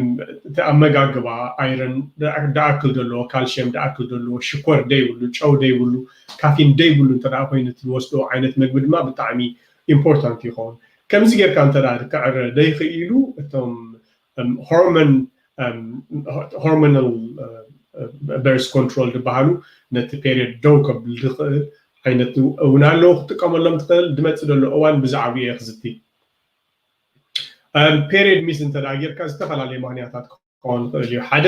እቲ ኣመጋግባ፣ ኣይረን ደኣ-፣ ደኣክል ዘለዎ፣ ካልሽየም ደኣክል ዘለዎ፣ ሽኮር ደይብሉ፣ ጨው ደይብሉ፣ ካፊን ደይብሉ እንተ ደኣ ኮይኑ፣ እቲ ዝወስዶ ዓይነት መግቢ ድማ ብጣዕሚ ኢምፖርታንት ይኸውን። ከምዚ ጌርካ እንተ ደኣ ክዕረ ደይኽኢሉ፣ እቶም፣ እም፣ ሆርሞን፣ እም፣ ሆርሞናል፣ እ፣ እ፣ በርስ ኮንትሮል ዝበሃሉ ነቲ ፔሪየድ ደው ከብል ዝኽእል ዓይነት እውን ኣለዉ፣ ክትጥቀመሎም ትኽእል። ዝመጽእ ዘሎ እዋን ብዛዕባኡ እየ ክዝቲ። እም፣ ፔሪየድ ሚስ እንተ ደኣ ጌርካ ዝተፈላለየ ምኽንያታት ክኸውን ይኽእል እዩ። ሓደ፣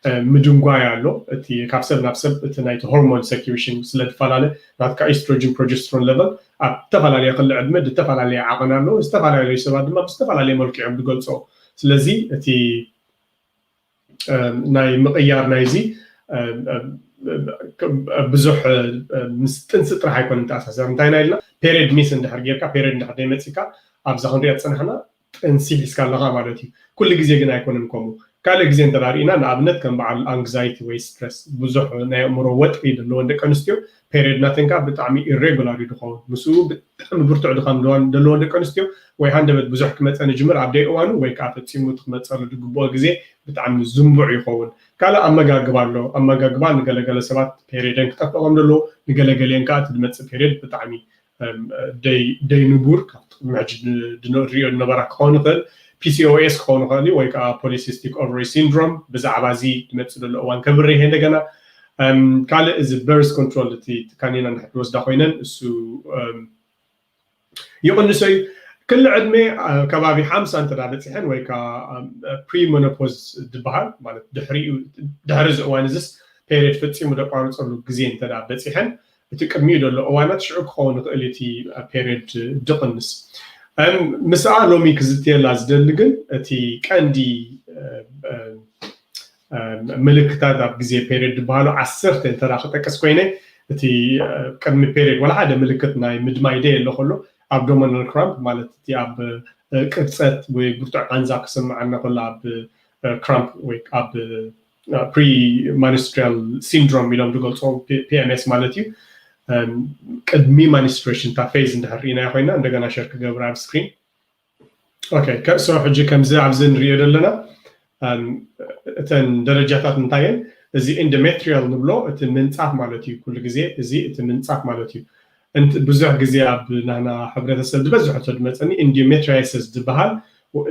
እ፣ ምድንጓይ ኣሎ። እቲ ካብ ሰብ ናብ ሰብ እቲ ናይቲ ሆርሞን ሰኪሪሽን ስለ ዝፈላለ፣ ናትካ ኢስትሮጅን ፕሮጀስትሮን ለቨል ኣብ ዝተፈላለየ ክሊ ዕድመ ዝተፈላለየ ዓቐን ኣሎ። ዝተፈላለዩ ሰባት ድማ ብዝተፈላለየ መልክዕ እዮም ዝገልጾ። ስለዚ እቲ፣ እም፣ ናይ ምቕያር ናይዚ፣ እም፣ እም፣ ብዙሕ፣ እም፣ ምስ ጥንሲ ጥራሕ ኣይኮነን ተኣሳሰር። እንታይ ኢና ኢልና? ፔሪየድ ሚስ እንድሕር ጌርካ፣ ፔሪየድ እንድሕር ደይመጺካ፣ ኣብዛ ክንሪኣ ዝጸናሕና ጥንሲ ሒዝካ ኣለኻ ማለት እዩ። ኩሉ ግዜ ግን ኣይኮነን ከምኡ። ካልእ ግዜ እንተ ርኢና፣ ንኣብነት ከም በዓል ኣንግዛይቲ ወይ ስትረስ፣ ብዙሕ ናይ ኣእምሮ ወጥሪ ዘለወን ደቂ ኣንስትዮ፣ ፔሪየድ ናተን ከኣ ብጣዕሚ ኢሬጉላር እዩ ዝኸውን። ምስኡ ብጣዕሚ ብርቱዕ ድኻም ዘለወን፣ ዘለወን ደቂ ኣንስትዮ፣ ወይ ሃንደበት ብዙሕ ክመጸን ይጅምር ኣብ ደይ እዋኑ፣ ወይ ከኣ ፈጺሙ እቲ ክመጸሉ ዝግብኦ ግዜ ብጣዕሚ ዝንቡዕ ይኸውን። ካልእ ኣመጋግባ ኣሎ። ኣመጋግባ ንገለገለ ሰባት ፔሪየደን ክጠፍኦም ዘለዎ፣ ንገለገሊአን ከኣ እቲ ዝመጽእ ፔሪየድ ብጣዕሚ፣ እም፣ ደይ-፣ ደይ ንቡር፣ ካብቲ ቅድሚ ሕጂ ን-፣ ንሪኦ ዝነበራ ክኸውን ይኽእል፣ ፒ ሲ ኦ ኤስ ክኸውን ይኽእል እዩ፣ ወይ ከዓ ፖሊሲስቲክ ኦቨሪ ሲንድሮም። ብዛዕባ እዚ ዝመጽእ ዘሎ እዋን ከብርህ እየ እንደገና። እም፣ ካልእ እዚ በርስ ኮንትሮል፣ እቲ ካኒና እንድሕር ዝወስዳ ኮይነን፣ እሱ፣ እም፣ ይቕንሶ እዩ። ክሊ ዕድመ፣ አ፣ ከባቢ ሓምሳ እንተ ደኣ በጺሐን ወይ ከዓ፣ አ፣ ፕሪሞኖፖዝ ዝበሃል፣ ማለት ድሕሪኡ፣ ድሕሪ እዚ እዋን እዚስ ፔሪየድ ፈጺሙ ደቋርጸሉ ግዜ እንተ ደኣ በጺሐን፣ እቲ ቅድሚኡ ዘሎ እዋናት ሽዑ ክኸውን ይኽእል እዩ እቲ ፔሪየድ ድቕንስ። እም፣ ምስኣ ሎሚ ክዝትየላ ዝደሊ ግን እቲ ቀንዲ፣ እ፣ እ፣ እ፣ ምልክታት ኣብ ግዜ ፔሪየድ ዝበሃሉ ዓሰርተ እንተ ደኣ ክጠቅስ ኮይነ፣ እቲ፣ እ፣ ቅድሚ ፔሪየድ ዋላ ሓደ ምልክት ናይ ምድማይ ደየሎ ከሎ፣ ኣብዶሚናል ክራምፕ ማለት እቲ ኣብ፣ እ፣ ቅብፀት ወይ ብርቱዕ ቃንዛ ክስምዓና ከሎ፣ ኣብ፣ እ፣ ክራምፕ ወይ ኣብ፣ እ፣ ፕሪ ማንስትሪያል ሲንድሮም ኢሎም ዝገልፅዎ፣ ፒ-፣ ፒ ኤም ኤስ ማለት እዩ። እም፣ ቅድሚ ማንስትሬሽን እታ ፌዝ እንድሕር ርኢናዮ ኮይና፣ እንደገና ሸር ክገብር ኣብ ስክሪን። ኦኬ፣ ከ-፣ so ሕጂ ከምዚ ኣብዚ ንሪኦ ዘለና፣ እም፣ እተን ደረጃታት እንታይ እየን? እዚ ኢንዶሜትሪያል ንብሎ፣ እቲ ምንጻፍ ማለት እዩ። ኩሉ ግዜ እዚ እቲ ምንጻፍ ማለት እዩ። እንቲ-፣ ብዙሕ ግዜ ኣብ ናህና ሕብረተሰብ ዝበዝሑ ተድመጸኒ ኢንዶሜትሪያሲስ ዝበሃል፣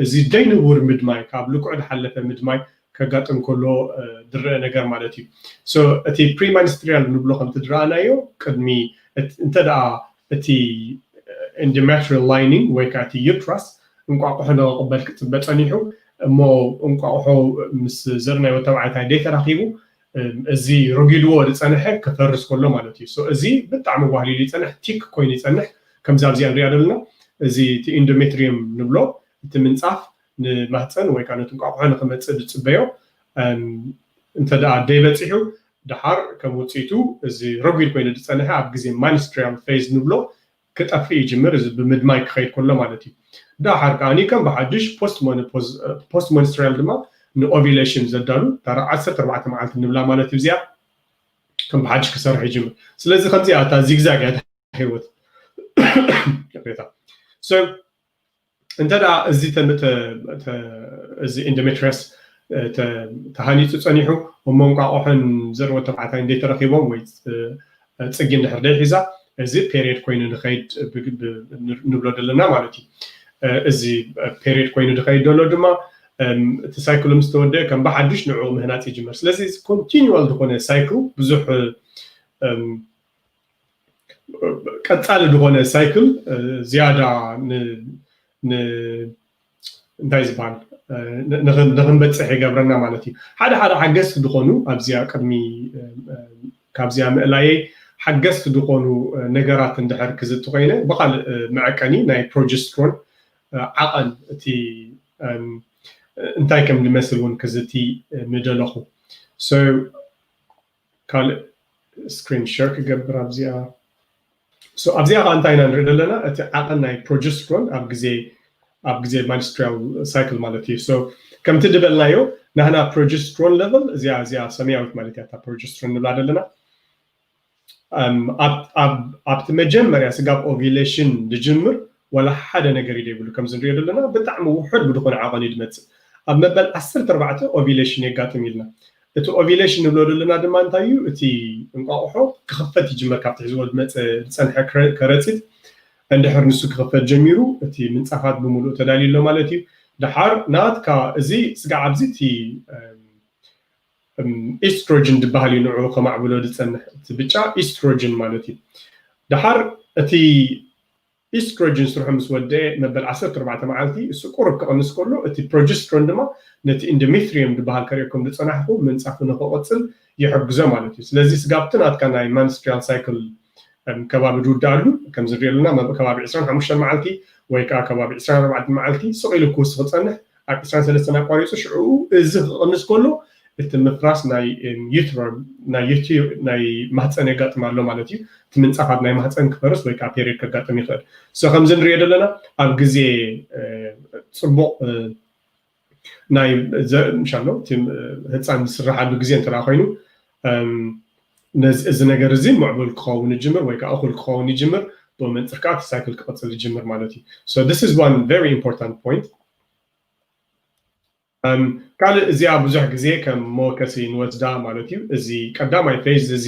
እዚ ደይንቡር ምድማይ፣ ካብ ልክዑ ዝሓለፈ ምድማይ ከጋጥም ከሎ፣ እ፣ ዝረአ ነገር ማለት እዩ። So፣ እቲ ፕሪማንስትሪያል ንብሎ ከምቲ ዝረኣናዮ፣ ቅድሚ እት-፣ እንተ ደኣ እቲ ኢንዶሜትሪያል ላይኒንግ ወይ ከዓ እቲ ዩትራስ እንቋቑሖ ንክቕበል ክጽበ ጸኒሑ፣ እሞ እንቋቑሖ ምስ ዘርእናዮ ተባዕታይ ደይተራኺቡ፣ እም፣ እዚ ረጒድዎ ዝጸንሐ ክፈርስ ከሎ ማለት እዩ። So፣ እዚ ብጣዕሚ ዋህሊሉ ይጸንሕ፣ ቲክ ኮይኑ ይጸንሕ። ከምዚ ኣብዚኣ ንሪኣ ዘለና፣ እዚ እቲ ኢንዶሜትሪየም ንብሎ፣ እቲ ምንጻፍ ንማህፀን ወይ ከዓ ነቲ እንቋቑሖ ንክመፅእ ዝፅበዮ፣ እም፣ እንተ ደኣ ደይበፂሑ፣ ደሓር ከም ውፅኢቱ እዚ ረጒድ ኮይኑ ዝፀንሐ ኣብ ግዜ ማንስትሪያል ፌዝ ንብሎ ክጠፍእ ይጅምር። እዚ ብምድማይ ክኸይድ ከሎ ማለት እዩ። ደሓር ከዓኒ ከም ብሓድሽ ፖስት ሞኖፖዝ-፣ ፖስት ሞንስትሪያል ድማ ንኦቪሌሽን ዘዳሉ፣ ታራ ዓሰርተ ኣርባዕተ መዓልቲ ንብላ ማለት እዩ። እዚኣ ከም ብሓድሽ ክሰርሕ ይጅምር። ስለዚ ከምዚኣ እታ ዚግዛግ እያ እታ ህይወት። ይቕሬታ። So፣ እንተ ደኣ እዚ ተም-፣ ተ-፣ ተ-፣ እዚ ኢንዶሜትሪያስ፣ እ፣ ተ-፣ ተሃኒጹ ጸኒሑ፣ እሞ እንቋቑሖን ዘርእዎ ተባዕታይ እንደተረኺቦም ወይ፣ እ፣ ጽጊ እንድሕር ደይሒዛ፣ እዚ ፔሪየድ ኮይኑ ንኸይድ ብ-፣ ብ-፣ ንብሎ ዘለና ማለት እዩ። እ፣ እዚ ፔሪየድ ኮይኑ ዝኸይድ ዘሎ ድማ፣ እም፣ እቲ ሳይክሉ ምስ ተወደአ ከም ብሓድሽ ንዕኡ ምህናጽ ይጅምር። ስለዚ እዚ ኮንቲኒዋል ዝኾነ ሳይክል ብዙሕ፣ እም፣ ቀጻሊ ዝኾነ ሳይክል፣ እ፣ ዝያዳ ን-፣ ን-፣ እንታይ ዝበሃል፣ እ፣ ን-፣ ንኽን-፣ ንኽንበጽሕ ይገብረና ማለት እዩ። ሓደ ሓደ ሓገዝቲ ዝኾኑ ኣብዚኣ ቅድሚ፣ እ፣ እ፣ ካብዚኣ ምእላየይ ሓገዝቲ ዝኾኑ፣ እ፣ ነገራት እንድሕር ክዝቲ ኮይነ፣ ብኻልእ፣ እ፣ መዐቀኒ ናይ ፕሮጀስትሮን፣ እ፣ ዓቐን እቲ፣ እም፣ እንታይ ከም ዝመስል እውን ክዝቲ፣ እ፣ ምደለኹ። So፣ ካልእ ስክሪን ሸር ክገብር ኣብዚኣ። So፣ ኣብዚኣ ከዓ እንታይ ኢና ንርኢ ዘለና? እቲ ዓቐን ናይ ፕሮጀስትሮን ኣብ ግዜ፣ ኣብ ግዜ ማንስትሪያል ሳይክል ማለት እዩ። So፣ ከምቲ ዝበልናዮ፣ ናህና ፕሮጀስትሮን ለቨል፣ እዚኣ፣ እዚኣ ሰማያዊት ማለት እያ፣ እታ ፕሮጀስትሮን ንብላ ዘለና። ኣብቲ መጀመርያ ስጋብ ኦቪሌሽን ዝጅምር ዋላ ሓደ ነገር እዩ ዘይብሉ። ከምዚ ንሪኦ ዘለና ብጣዕሚ ውሑድ ብድኾነ ዓቐን እዩ ዝመፅእ። ኣብ መበል ዓሰርተ ኣርባዕተ ኦቪሌሽን የጋጥም ኢልና። እቲ ኦቪሌሽን ንብሎ ዘለና ድማ እንታይ እዩ? እቲ እንቋቑሖ ክኽፈት ይጅመር፣ ካብቲ ሒዝዎ ዝመፀ ዝፀንሐ ከረፂት እንድሕር ንሱ ክኽፈት ጀሚሩ እቲ ምንፃፋት ብምሉእ ተዳልዩ ኣሎ ማለት እዩ። ደሓር ናትካ እዚ ስጋዕ ኣብዚ እቲ ኢስትሮጅን ዝበሃል እዩ ንዕኡ ከማዕብሎ ዝፀንሕ። እቲ ብጫ ኢስትሮጅን ማለት እዩ። ደሓር እቲ ኢስትሮጅን ስርሑ ምስ ወደአ መበል ዓሰርተ ኣርባዕተ መዓልቲ እሱ ቁሩብ ክቕንስ ከሎ፣ እቲ ፕሮጀስትሮን ድማ ነቲ ኢንዶሜትሪየም ዝበሃል ከርእየኩም ዝፀናሕኩ ምንፃፉ ንክቕፅል ይሕግዞ ማለት እዩ። ስለዚ ስጋብቲ ናትካ ናይ ማንስትሪያል ሳይክል ከባቢ ዝውድኣሉ ከምዚ ንሪኦ ኣለና ከባቢ ዕስራን ሓሙሽተን መዓልቲ ወይ ከዓ ከባቢ ዕስራን ኣርባዕተን መዓልቲ ስቕ ኢሉ ክውስኽ ክፀንሕ ኣብ ዕስራን ሰለስተን ኣቋሪፁ ሽዕኡ እዚ ክቕንስ ከሎ እቲ ምፍራስ ናይ ዩትሮ ናይ ማህፀን የጋጥም ኣሎ ማለት እዩ። እቲ ምንፃፋት ናይ ማህፀን ክፈርስ ወይ ከዓ ፔሪድ ከጋጥም ይኽእል። ሶ ከምዚ ንሪኦ ዘለና ኣብ ግዜ ፅቡቕ ናይ ምሻሎ ህፃን ዝስራሓሉ ግዜ እንተ ኮይኑ እዚ ነገር እዚ ምዕቡል ክኸውን ይጅምር ወይ ከዓ እኹል ክኸውን ይጅምር። ብኡ መንፅር ከዓ እቲ ሳይክል ክቕፅል ይጅምር ማለት እዩ። So this is one very important point. ካልእ እዚኣ ብዙሕ ግዜ ከም መወከሲ ንወስዳ ማለት እዩ። እዚ ቀዳማይ ፌዝ እዚ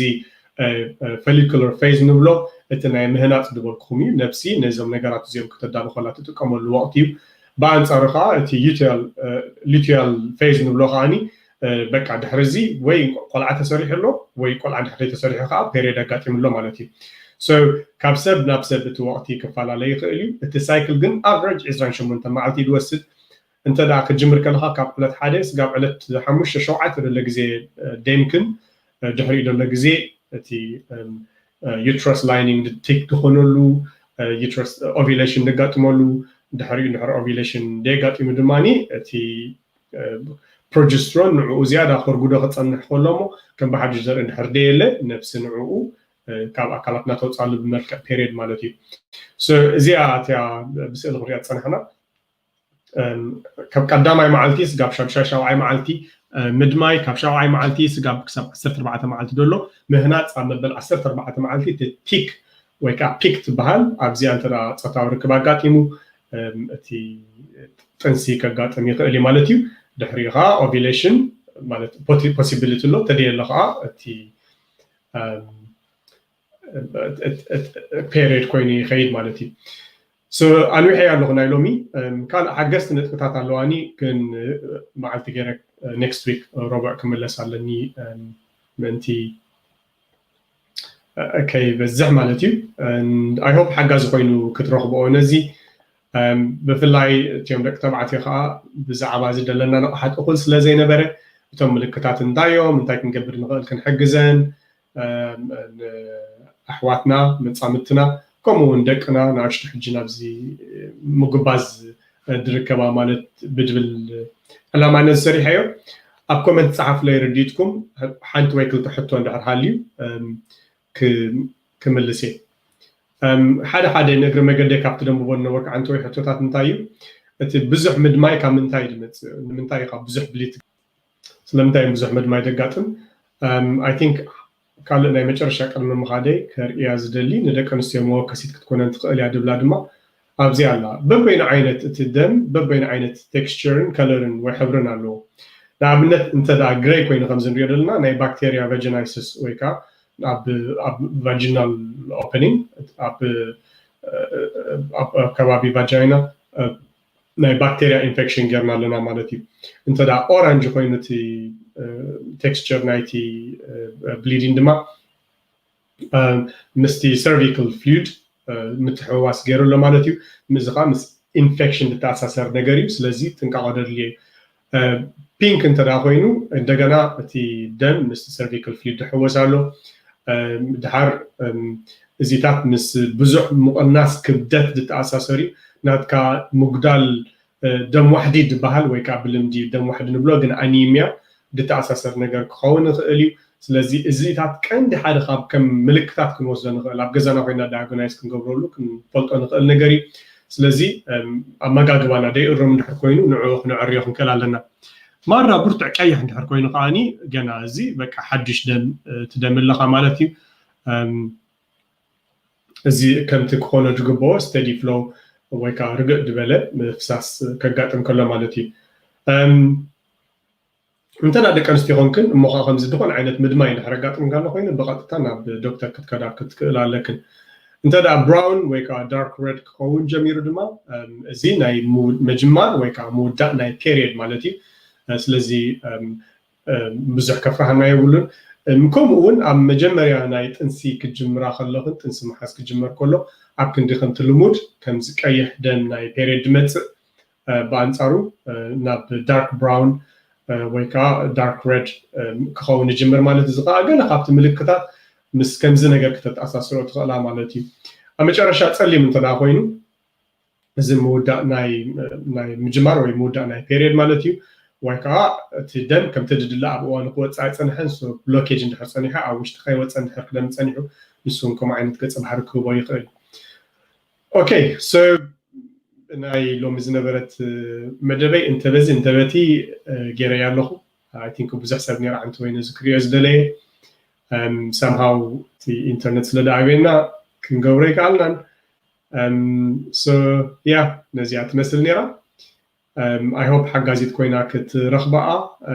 ፎሊኩለር ፌዝ ንብሎ እቲ ናይ ምህናፅ ዝበልኩኹም እዩ። ነብሲ ነዞም ነገራት እዚኦም ክተዳሉ ከላ ትጥቀመሉ ወቕቲ እዩ። ብኣንፃሩ ከዓ እቲ ሉቲያል ፌዝ ንብሎ ከዓኒ በቃ ድሕሪ እዚ ወይ ቆልዓ ተሰሪሑ ኣሎ ወይ ቆልዓ ድሕሪ ተሰሪሑ ከዓ ፔሪድ ኣጋጢሙ ኣሎ ማለት እዩ። ካብ ሰብ ናብ ሰብ እቲ ወቕቲ ክፈላለ ይኽእል እዩ። እቲ ሳይክል ግን ኣቨረጅ ዕስራን ሸሞንተን መዓልቲ እዩ ዝወስድ። እንተ ደኣ ክትጅምር ከለኻ ካብ ዕለት ሓደ ስጋብ ዕለት ሓሙሽተ ሸውዓተ ዘሎ ግዜ ደምክን ድሕሪኡ ዘሎ ግዜ እቲ ዩትረስ ላይኒንግ ዲቴክት ዝኾነሉ ዩትረስ ኦቪሌሽን ደጋጥመሉ ድሕሪኡ ድሕሪ ኦቪሌሽን ደጋጢሙ ድማ እቲ ፕሮጀስትሮን ንዕኡ ዝያዳ ከርጉዶ ክፀንሕ ከሎ እሞ ከም ብሓድሽ ዘርኢ ድሕር ደየለ ነብሲ ንዕኡ ካብ ኣካላትና ተውፃሉ ብመልክዕ ፔሪድ ማለት እዩ። እዚኣ እቲያ ብስእሊ ክንሪኣ ዝፀናሕና ካብ ቀዳማይ መዓልቲ ስጋብ ሻድሻይ ሻውዓይ መዓልቲ ምድማይ ካብ ሻውዓይ መዓልቲ ስጋብ ክሳብ ዓሰርተ ኣርባዕተ መዓልቲ ዘሎ ምህናፅ ኣብ መበል ዓሰርተ ኣርባዕተ መዓልቲ እቲ ቲክ ወይ ከዓ ፒክ ትበሃል ኣብዚኣ እንተ ፆታዊ ርክብ ኣጋጢሙ እቲ ጥንሲ ከጋጥም ይኽእል እዩ ማለት እዩ። ድሕሪኡ ከዓ ኦቪሌሽን ማለት ፖሲቢሊቲ ኣሎ ተደየሎ ከዓ እቲ ፔሪድ ኮይኑ ይኸይድ ማለት እዩ። ኣንዊሐ ኣለኹ ናይ ሎሚ ካልእ ሓገዝቲ ነጥብታት ኣለዋኒ ግን መዓልቲ ገይረ ኔክስት ዊክ ረቡዕ ክምለስ ኣለኒ ምእንቲ ከይበዝሕ ማለት እዩ። I hope ሓጋዚ ኮይኑ ክትረኽብኦ ነዚ ብፍላይ እቲኦም ደቂ ተባዕትዮ ከዓ ብዛዕባ እዚ ዘለና ንቕሓት እኹል ስለ ዘይነበረ እቶም ምልክታት እንታይ እዮም እንታይ ክንገብር ንኽእል ክንሕግዘን ኣሕዋትና መፃምድትና ከምኡ እውን ደቅና ንኣሽቱ ሕጂ ናብዚ ምጉባዝ ዝርከባ ማለት ብድብል ዕላማ ነዚ ሰሪሐዮ ኣብ ኮመንት ፀሓፍለይ ርድኢትኩም ሓንቲ ወይ ክልተ ሕቶ እንድሕር ሃልዩ ክምልስ እየ ሓደ ሓደ ንእግሪ መገደይ ካብቲ ደንብቦ ዝነበርኩ ዓንተወይ ሕቶታት እንታይ እዩ እቲ ብዙሕ ምድማይ ካብ ምንታይ ዝመፅእ ንምንታይ ካብ ብዙሕ ብሊት ስለምንታይ እዮም ብዙሕ ምድማይ ዘጋጥም I think ካልእ ናይ መጨረሻ ቅድሚ ምኻደይ ከርእያ ዝደሊ ንደቂ ኣንስትዮ መወከሲት ክትኮነን ትኽእል እያ ድብላ ድማ ኣብዚ ኣላ በበይኑ ዓይነት እቲ ደም በበይኑ ዓይነት ቴክስቸርን ከለርን ወይ ሕብርን ኣለዎ ንኣብነት እንተ ግረይ ኮይኑ ከምዚ ንሪኦ ዘለና ናይ ባክቴርያ ቨጀናይስስ ወይ ከዓ ኣብ ቫጂናል ኦፐኒንግ ኣብ ከባቢ ቫጃይና ናይ ባክቴርያ ኢንፌክሽን ጌርና ኣለና ማለት እዩ እንተ ኦራንጅ ኮይኑ እቲ ቴክስቸር ናይቲ ብሊዲን ድማ ምስቲ ሰርቪካል ፍሉድ ምትሕውዋስ ገይሩ ኣሎ ማለት እዩ ምስዚ ከዓ ምስ ኢንፌክሽን ዝተኣሳሰር ነገር እዩ ስለዚ ጥንቃቐ ደድልዮ እዩ ፒንክ እንተ ኮይኑ እንደገና እቲ ደም ምስ ሰርቪካል ፍሉድ ይሕወስ ኣሎ ድሓር እዚታት ምስ ብዙሕ ምቕናስ ክብደት ዝተኣሳሰር እዩ ናትካ ምጉዳል ደም ዋሕዲ ዝበሃል ወይ ከዓ ብልምዲ ደም ዋሕዲ ንብሎ ግን ኣኒሚያ ዝተኣሳሰር ነገር ክኸውን ይኽእል እዩ ስለዚ እዚታት ቀንዲ ሓደ ካብ ከም ምልክታት ክንወስዶ ንኽእል ኣብ ገዛና ኮይና ዳያጎናይዝ ክንገብረሉ ክንፈልጦ ንኽእል ነገር እዩ ስለዚ ኣመጋግባና ደይእርም እንድሕር ኮይኑ ንዕኡ ክነዕርዮ ክንክእል ኣለና ማራ ብርቱዕ ቀይሕ እንድሕር ኮይኑ ከዓኒ ገና እዚ በቃ ሓድሽ ደም ትደሚ ኣለኻ ማለት እዩ እዚ ከምቲ ክኾኖ ዝግብኦ steady flow ወይ ከዓ ርግእ ዝበለ ምፍሳስ ከጋጥም ከሎ ማለት እዩ። እንተ ደቂ ኣንስትዮ ኾንክን እሞ ከዓ ከምዚ ዝኾነ ዓይነት ምድማይ እንድሕር ኣጋጥምካ ኣሎ ኮይኑ ብቐጥታ ናብ ዶክተር ክትከዳ ክትክእል ኣለክን። እንተ ደኣ brown ወይ ከዓ dark red ክኸውን ጀሚሩ ድማ እዚ ናይ ምጅማር ወይ ከዓ ምውዳእ ናይ period ማለት እዩ። ስለዚ ብዙሕ ከፍርሃና የብሉን። ከምኡ እውን ኣብ መጀመርያ ናይ ጥንሲ ክጅምራ ከለኽን ጥንሲ ምሓዝ ክጅመር ከሎ ኣብ ክንዲ ከምቲ ልሙድ ከምዚ ቀይሕ ደም ናይ period ድመፅእ ብኣንፃሩ ናብ dark brown ወይ ከዓ dark red ክኸውን ይጅምር ማለት እዚ ከዓ ገለ ካብቲ ምልክታት ምስ ከምዚ ነገር ክተተኣሳስሮ ትኽእላ ማለት እዩ። ኣብ መጨረሻ ፀሊም እንተ ኮይኑ እዚ ምውዳእ ናይ ምጅማር ወይ ምውዳእ ናይ period ማለት እዩ። ወይ ከዓ እቲ ደም ከምቲ ድድለ ኣብ እዋኑ ክወፅእ ኣይፀንሐን፣ blockage እንድሕር ፀኒሑ ኣብ ውሽጢ ከይወፀ እንድሕር ክደም ፀኒሑ ንሱ እውን ከምኡ ዓይነት ገፀ ባህሪ ክህቦ ይኽእል። Okay, so ናይ ሎሚ ዝነበረት መደበይ እንተበዚ እንተበቲ ገይረያ ኣለኹ። I think ብዙሕ ሰብ ነይራ ዓንቲ ወይ ነዚ ክሪኦ ዝደለየ somehow እቲ ኢንተርነት ስለ ደኣበየና ክንገብሮ ይከኣልናን። So yeah, ነዚኣ ትመስል ነይራ። I hope ሓጋዚት ኮይና ክትረኽባኣ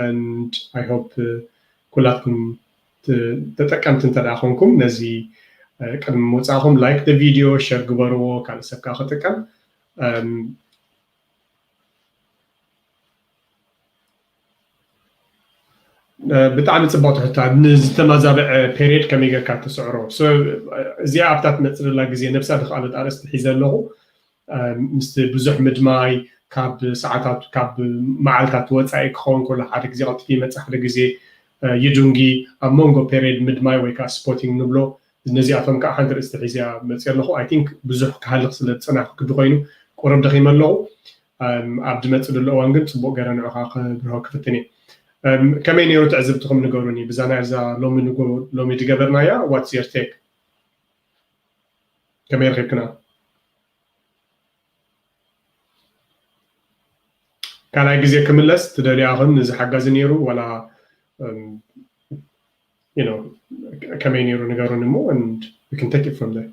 and I hope ኩላትኩም ተጠቀምቲ እንተ ደኣ ኮንኩም ነዚ ቅድሚ ምውፃእኹም like the video share ግበርዎ ካልእ ሰብ ከዓ ክጥቀም። ብጣዕሚ ፅቡቅ ትሕታ። ንዝተመዛበዐ period ከመይ ጌርካ ትስዕሮ? እዚኣ ኣብታ ትመፅእ ዘላ ግዜ ነብሳ ድክኣለት ኣርእስቲ ሒዘ ኣለኹ። ምስቲ ብዙሕ ምድማይ ካብ ሰዓታት ካብ መዓልታት ወፃኢ ክኸውን ከሎ ሓደ ግዜ ቀልጢፉ ይመፅእ ሓደ ግዜ ይድንጊ ኣብ መንጎ period ምድማይ ወይ ከዓ spotting ንብሎ ነዚኣቶም ከዓ ሓንቲ ርእስቲ ሒዘ መፅእ ኣለኹ። I think ብዙሕ ክሃልኽ ስለ ዝፀናሕኩ ግዲ ኮይኑ ቁሩብ ደኺመ ኣለኹ። ኣብ ድመፅእ ዘሎ እዋን ግን ፅቡቅ ገይረ ንዕኻ ክብርሆ ክፍትን እየ። ከመይ ነይሩ ትዕዝብትኹም ንገሩኒ ብዛ ናይ እዛ ሎሚ ንጎ ሎሚ ድገበርናያ what's your take? ከመይ ረኺብክና? ካልኣይ ግዜ ክምለስ ትደልያ ኹን እዚ ሓጋዚ ነይሩ ዋላ you know ከመይ ነይሩ ንገሩኒ እሞ and we can take it from there.